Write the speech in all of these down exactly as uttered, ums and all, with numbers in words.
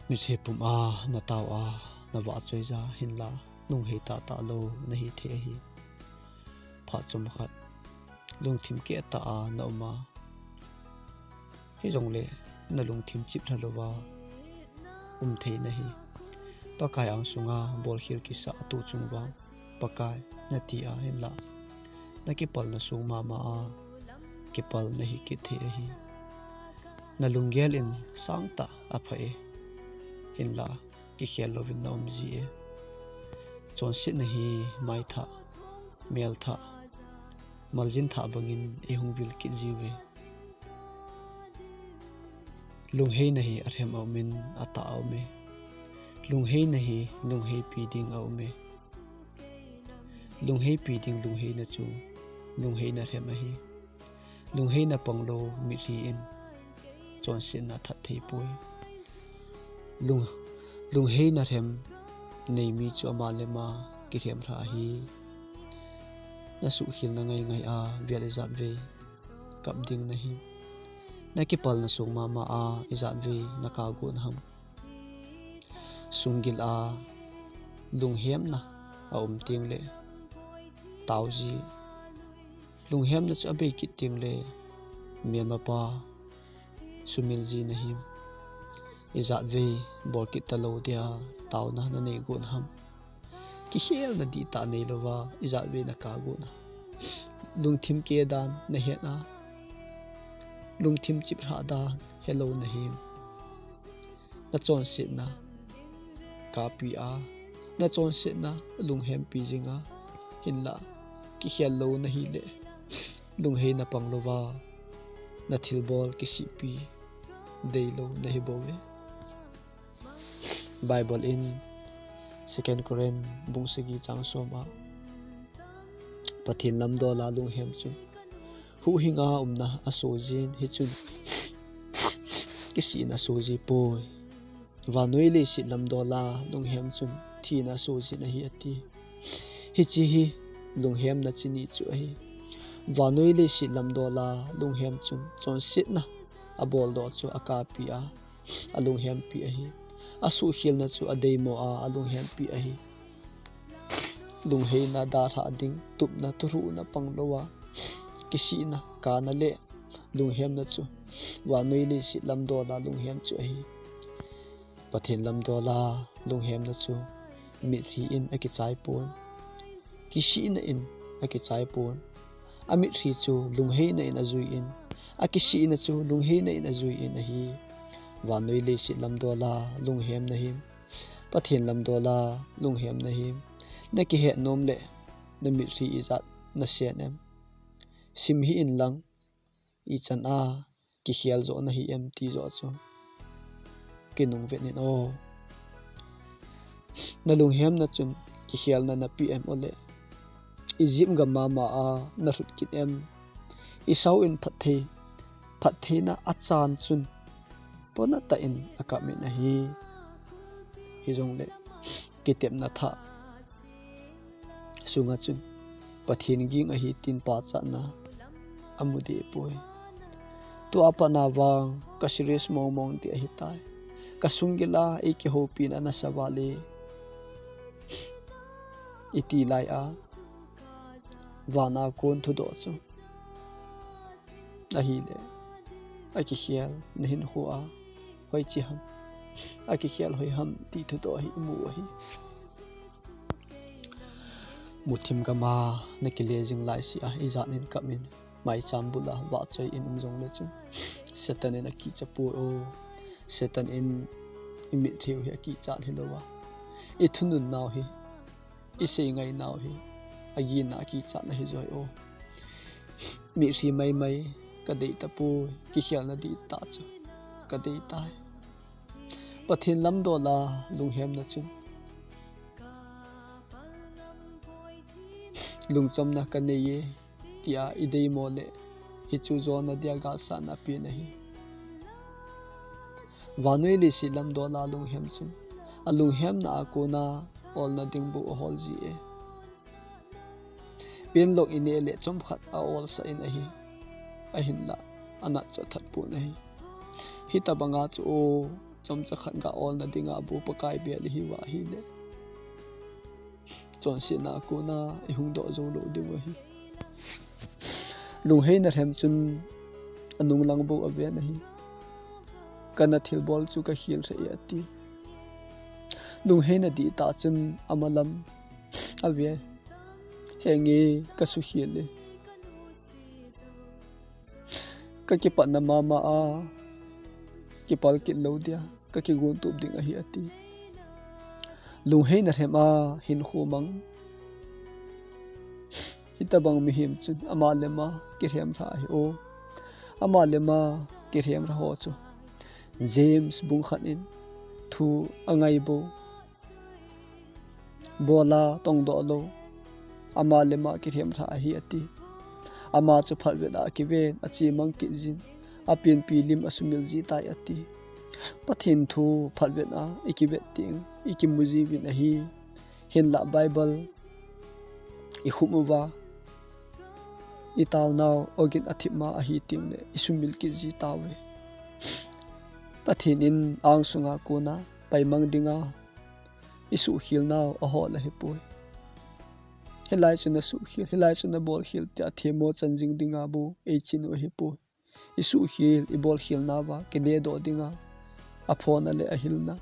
Mitlhi pum a na tao a, na vahchoi ja hinla, lunghei tahtah lou na hi thei ahi. Phat chomkhat, lungthim keh tah a na um a, hijongle na lungthim chip lha louva um thei na hi. Pakai angsunga bolkhel kisah a tuchung vang, Pakai, na ti a hinla, na kipalna sung mama a kipal na hi kit thei ahi. Na lunggel in sangtah a pha e, hinla kikhel louvin na um ji e. Chonsetna hi maithah, melthah, maljin thah bangin eihung vil kit jiuve. Lungheina hi alhem a um in, atah a um e. Lungheina hi lungheipi ding a um e. Lungheipi ding lungheina chu lungheina lhem ahi. Lungheina panglou mitlhi in chonsetna that thei poi. Lung, lungheina lhem nei mi chu ama le ama kilhem lha ahi. Na suhkhel na ngaingai a, vel ijat vei kap ding na hi. Na kipalna sung mama a, ijat vei na kap got ham. Sunggil a lunghemna a um tengle tao ji. Lunghemna chu abei kit tengle melmapa sumil ji na hi. Ijat vei bol kit talou dia taona na nei got ham. Kikhelna dihtah nei louva, ijat vei na kap got na. Lungthim keh dan na het a, lungthim chip lha dan helou na hi. Na chonsetna kappi a, na chonsetna lunghempi jing a, hinla kikhel lou na hile, lungheina pang louva, na thilbol kisihpi deilou na hi bou ve. Bible in Second Corinth bung sagi chang som a, Pathen lamdol a lunghem chun huhhing a umna aso jin, hichun kisihna aso ji poi. Vannoi leiset lamdol a lunghem chun thina aso jin ahi ati. Hiche hi lunghemna chini chu ahi. Vannoi leiset lamdol a lunghem chun chonsetna abol doh chu akappi a, alunghempi ahi. Asuhkhelna chu adeimo a, alunghempi ahi. Lungheina dalhah ding, tupna, thulhuhna pang louva kisihna, kana le lunghemna chu vannoi leiset lamdol a lunghem chu ahi. Pathen lamdol a lunghemna chu mitlhi in akichai pon, kisihna in akichai pon. Amitlhi chu lungheina in ajui in, akisihna chu lungheina in ajui in ahi. Vannoi leiset lamdol a lunghem nahim, Pathen lamdol a lunghem nahim, nakihet nom le namitlhi ijat nasen em? Sim hih in lang, ichan a kikhel joh nahi em ti joh chu kinung vet in o. Nalunghemna chun kikhelna napeh em ole? Egypt gam mama a nalhut kit em? Esau in phatthei, phattheina achan chun pona tah in akap in ahi. Hijongle kitepna thah sunga chun Pathen ging ahi tin pachatna amu deh poi. Tua pat na vang ka serious mong mong ding ahitai. Ka sunggil a eikihoupi na nasa val e, iti lai a, van a kon thudoh chu ahile, akikhel na hinkho a hoiche ham, akikhel hoi ham ti thudoh hi imu ahi. Muthim gam a nakile jing laise a, ijat in kap in, maicham bul a vahchoi in um jongle chun Satan in akicha poi o. Satan in imitlhi u hi akichat hilou a, ithunun nau hi, isei ngai nau hi, agin a akichat na hi joi o. Mitlhi maimai kadei tapoi, kikhelna dihtah chu kadei tai. Pathen lamdol a lunghemna chun lungchomna kanei e, tia ideimo le hichu jona dia galsatna apen ahi. Vannoi leiset lamdol a lunghem chun alunghemna a kona olna ding bou ahol ji e. Pen lok ineh le chomkhat a olsah in ahi. Ahinla anat chu athat pon ahi. Hitabanga chu o, chomcha khat ga olna dinga bou Pakai bel ihiuva ahile, chonsetna a kona ihung doh jou lou diu ahi. Lungheina lhem chun anung lang bou aven ahi. Kana thilbol chu kakhel sah e ati. Lungheina dihtah chun amalam ave. Henge kasukhel e. Kakipatna mama a kipal kit lou dia kakigon tup ding ahi ati. Lungheina lhem a hinkho mang. Hitobang mihem chun ama le ama kilhem lha ahi o. Ama le ama kilhem lha ho chu James bung khat in thu angai bou. Bola tongdoh lou. Ama le ama kilhem lha ahi ati. Ama chu phatvet a akiven, achemang kit jin, apenpi lim asumil ji tai ati. Pathen thu phatvet a ikivet teng, ikimu jiuvin ahi. Hinlah Bible ikhum uva, itaonau ogin athip ma ahi tengle isumil kit ji tauve. Pathen in angsunga kona paimang dinga isuhkhel nau ahol ahipoi. Hilai chu nasuhkhel, hilai chu nabolkhel tia themmo chan jing dinga bou eichin u ahipoi. Isuhkhel, ibolkhel nauva kiledoh dinga aphona le ahilna,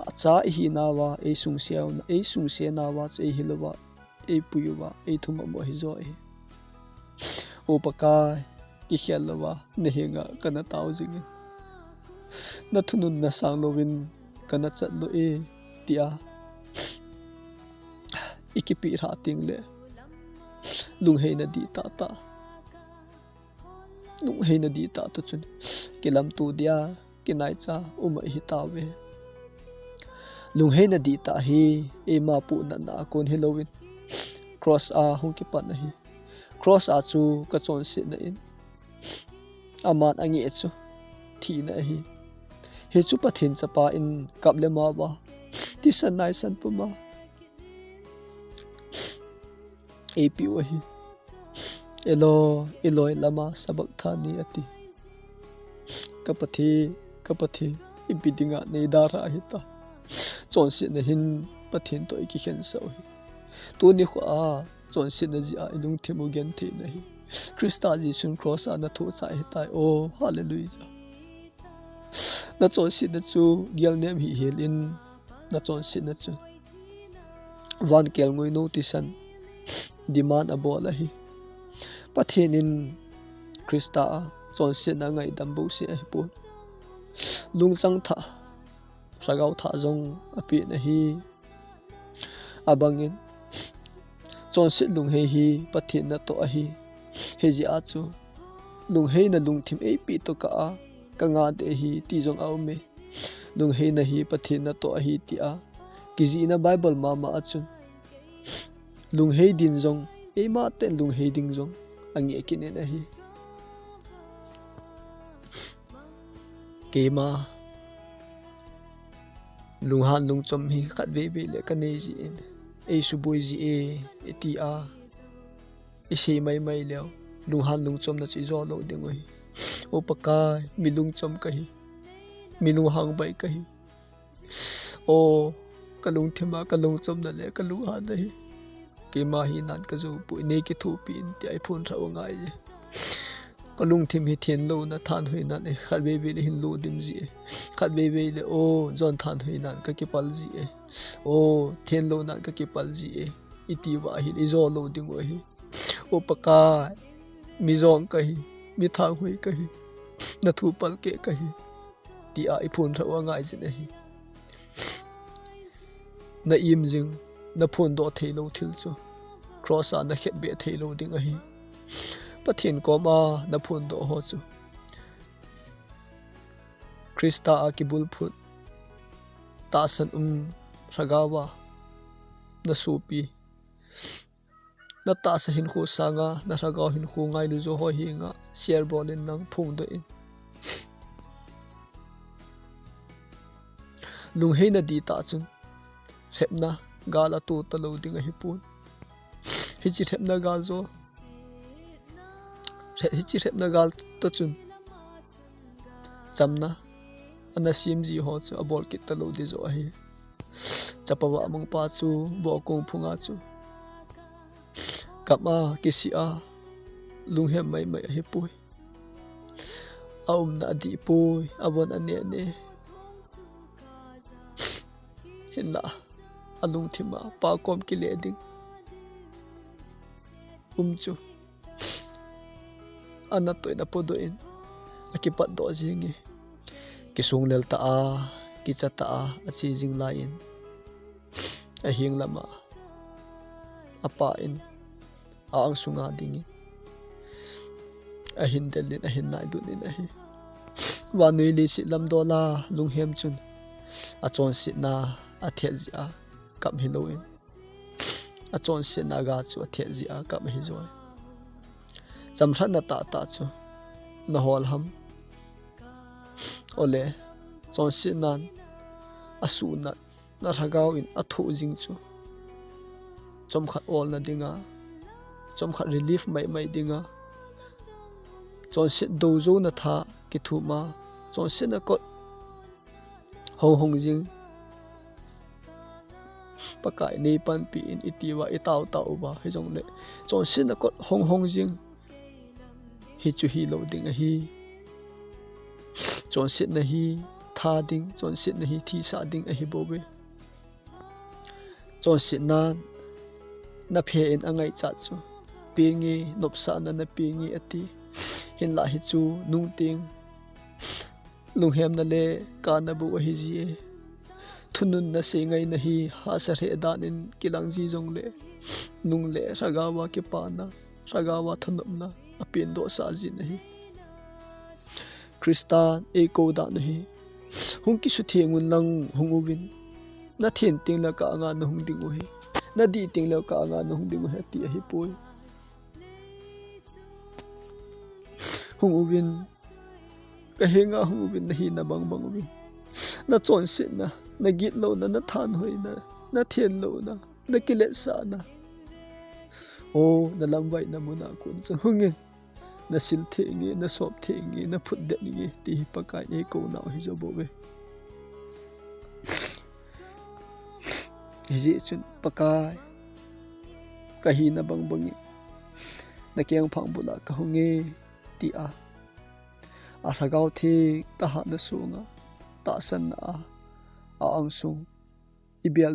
acha ihinauva eisungse nauva chu eihil uva, eipui uva, eithum uva hijo ahi. O Pakai, kikhel louva nahenga kana tao jingin, nathununna sang louvin kana chat lou e, tia ikipeh lha tengle lungheina dihtah tah, lungheina dihtah toh chun kilamto dia kinaicha um ahi tauve. Lungheina dihtah hi eima pohnatna a kon hilouvin cross a hung kipan ahi. Cross a chu kachonsetna in aman angeh chu thina ahi. Hichu Pathen Chapa in kap le mao a, thisan naisan puma eipeh u ahi. Eloi, Eloi, lama sabachthani ati. Ka Pathen, ka Pathen, ipi dinga neidalhah hitam. Chonsetna hin Pathen toh ikikhensah u ahi. Tuni khoa chonsetna jeh a ilungthim u genthei nahi. Christa Jesun cross a nathohchai ahitai. Oh, hallelujah. Nachonsetna chu gelnem hih hel in, nachonsetna chu van kelngoi nou thisan demand abol ahi. Pathen in Christa a chonsetna ngaidam bouseh ahipon. Lungchang thah, lhagao thah jong apen ahi. Abangin, chonset lunghei hi Pathen natoh ahi. Hijeh a chu, lungheina lungthim eipeh tokah a, kangah ding ahi ti jong aume. Lungheina hi Pathen natoh ahi tia kijihna Bible mama a chun, lunghei ding jong, eima ten lunghei ding jong angeh kit in ahi. Keima lunghan lungchom hi khatvei vei le kanei jin, eisuboi ji e, iti a isei maimai leu, lunghan lungchomna chu ijou lou ding u ahi. O Pakai, mi lungchom kahi, mi lunghang bai kahi. O, kalungthim a kalungchomna le kalunghanna hi keima hinan kajou poi, nei kithopi in tia iphondoh u angai je. Kalungthim hi thenlouna thanhoina e, khatvei vei le hin lodim ji e. Khatvei vei le, o, jon thanhoinan kakipal ji e. O, thenlounan kakipal ji e, iti uva ahile ijou lou ding u ahi. O Pakai, mi jong kahi, mi thanghoi kahi, nathu palkeh kahi, tia iphondoh u angai jin ahi. Na im jing, naphondoh theilou thil chu cross a nakhetbeh theilou ding ahi. Pathen koma naphondoh ho chu Christa a kibulphut, tahsan um lhagao a nasopi, natahsa hinkho sanga nalhagao hinkho ngailu jo ho henga share bol in nang phongdoh in. Lungheina dihtah chun lhepna gal ato talou ding ahipon. Hiche lhepna gal jo, lhe-, hiche lhepna gal toh chun chamna ana sem ji ho chu abol kit talou ding joh ahi. Chapa vamangpa chu bokong phunga chu kap a, kisih a, lunghem maimai ahipoi. Aumna adih poi, avon aneh neh. Hinlah alungthim a pa kom kile ding um chu ana toh in apodoh in akipatdoh jing e. Kisunglel tah a, kicha tah a ache jing lai in, aheng lam a apa in a-angsunga dingin ahin del in, ahin nailut in ahi. Vannoi leiset lamdol a lunghem chun achonsetna athet jeh a kap hilou in, achonsetna ga chu athet jeh a kap ahi joi. Chamlhatna tahtah chu nahol ham? Ole, chonsetnan asuhnat na lhagao in athoh jing chu chomkhat olna dinga, chomkhat relief maimai dinga, chonset dou jouna tha kithum a, chonsetna kot hong hong jing. Pakai neipanpi in iti uva, itao tao uva hijongle, chonsetna kot hong hong jing hichu hilou ding ahi. Chonsetna hi tha ding, chonsetna hi thisah ding ahi bouve. Chonsetnan naphe in angaichat chu penge, nopsahna napenge ati. Hinlah hichu nungteng lunghemna le kana bou ahi jie. Thununna, seingaina hi hahsa lheh dan in kilang ji jongle, nung le lhagao a kipana, lhagao a thanopna apendohsah jin ahi. Christan eikou dan u hi, hung kisutheng un lang hung uvin, nathen tengle ka anga nahung ding u hi, nadih tengle ka anga nahung ding u hi ati ahipoi. Hung uvin, kahenga hung uvin, nahina bangbang uvin, nachonsetna, nagitlouna, nathanhoina, nathenlouna, nakiletsahna, o, nalamvaina muna kon chu hungin, nasil theng nge, nasop theng nge, naphutdet nge ti hi Pakai in eikou nau hijou bouve. Hijeh chun Pakai, kahina bangbangin nakengphang bula kahunge tia, alhagao theng tah a nasonga, tahsanna a, a-angsung ibel